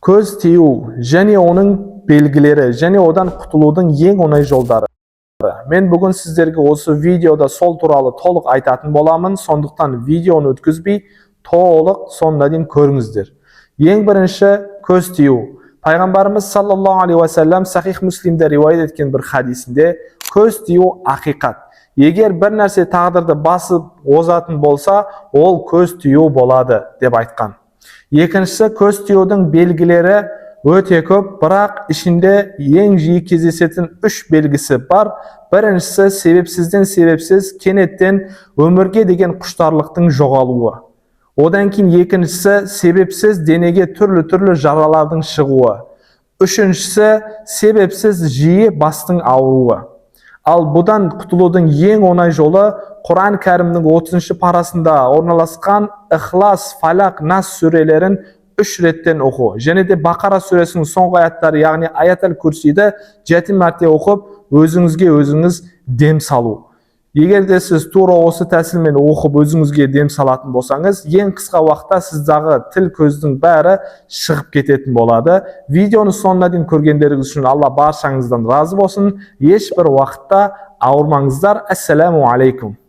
Көз тию және оның белгілері және одан құтылудың ең оңай жолдары. Мен бүгін сіздерге осы видеода сол туралы толық айтатын боламын, сондықтан видеоны өткізбей, толық соңына дейін көріңіздер. Ең бірінші, көз тию. Пайғамбарымыз саллаллаху алейхи уассалам Сахих Муслимде риуаят еткен бір хадисінде: «Көз тию ақиқат. Егер бір нәрсе тағдырды басып озатын болса, ол көз тию болады», – деп айтқан. Екіншісі, көз тиюдің белгілері өте көп, бірақ ішінде ең жиі кездесетін үш белгісі бар. Біріншісі, себепсізден себепсіз кенеттен өмірге деген құштарлықтың жоғалуы. Одан кейін екіншісі, себепсіз денеге түрлі-түрлі жаралардың шығуы. Үшіншісі, себепсіз жиі бастың ауруы. Ал бұдан құтылудың ең оңай жолы Құран Кәрімнің 30 парасында орналасқан Ықлас, Фалақ, Нас сүрелерін үш реттен оқу және де Бақара сүресінің соңғы аяттары, яғни Аят әл Курсиді 7 мәрте оқып, өзіңізге өзіңіз дем салу. Егер де сіз тура осы тәсілмен оқып, өзіңізге дем салатын болсаңыз, ең қысқа уақытта сіздағы тіл көздің бәрі шығып кететін болады. Видеоны соңына дейін көргендеріңіз үшін Алла баршаңыздан разы болсын. Ешбір уақытта ауырмаңыздар. Ассаламу алейкум.